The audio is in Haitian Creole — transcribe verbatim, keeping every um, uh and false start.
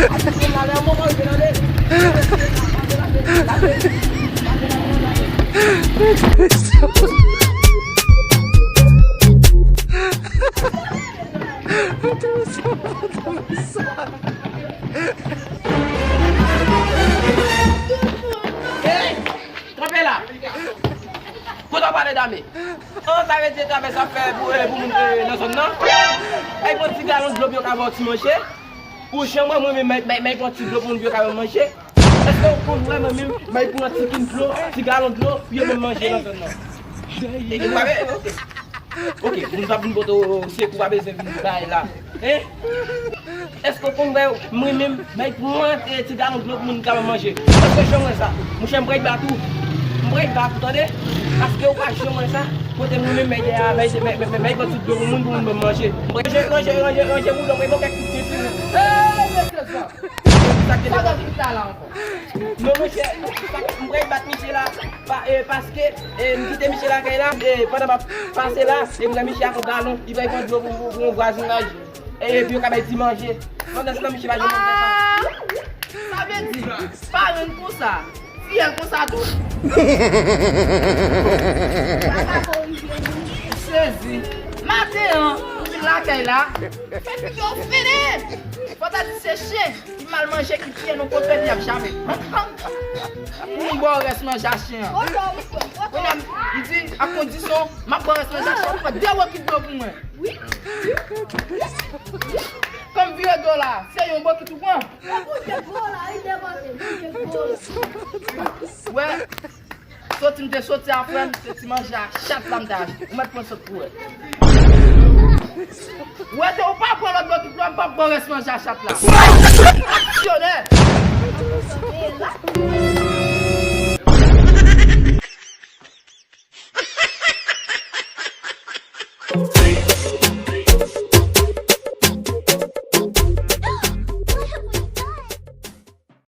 Hey! Kanpe la! Kote w prale, dame? An, sa vle di travay sa fè pou, eh, pou moun, eh, nan zòn nan? Ay, pran ti galon dlo pou yo ka ba w ti manje. Pwochen mwa, mwen menm, mwen, mwen, mwen pran ti dlo pou moun pou yo ka ba m manje. Èske w konn wè mwen menm, mwen pran ti kin dlo, ti galon dlo, pou yo ban m manje nan zòn nan? E, e, ok. Ok, moun pa vin pote w sekou, pa bezwen vin bay la. Hein? Èske w konn wè mwen menm, bay pran, eh, ti galon dlo pou moun ka manje? Èske w janm wè sa? Monchè, m pral bat ou. M pral bat ou, tande? Paske w pa janm wè sa. Kote mwen menm, bay, bay, bay, bay, bay, bay pran ti dlo pou moun, pou moun ban m manje. M pral ranje, ranje, ranje, ranje boudon, bay bon kèk ti ti. Hey, mesye sa. Sa k te... Sa w ap di la ankò? Non, monchè, m pral bat misye la, pa, eh, paske, eh, m kite misye lakay la, eh, pandan m ap pase la, e m wè misye ak yon galon, li pral pran dlo pou, pou, pou yon vwazinaj. E, epi yo ka bay ti manje. Pandan se tan, misye pa janm fè sa. Ah! Sa vle di, pa renn konsa, fiyèl konsa tou. Sezi. Maten an, ou vin lakay la, fè figi w fini. Fò ta di se chen ki mal manje, ki piye nan kote li ap chape. M ba w rès manje a chen an. Kounye a, m di, a kondisyon, m ap ba w rès manje a chen an, pran de bokit dlo pou mwen. Kòm vire do la, se yon bokit ou pran. Wè, soti m te soti a frè m, se ti manje a chat la m te achte. Ou mèt pran sot pou wè. Wè, te ou pa pran lòt bokit la, m p ap ba w rès manje a chat la. Aksyonè!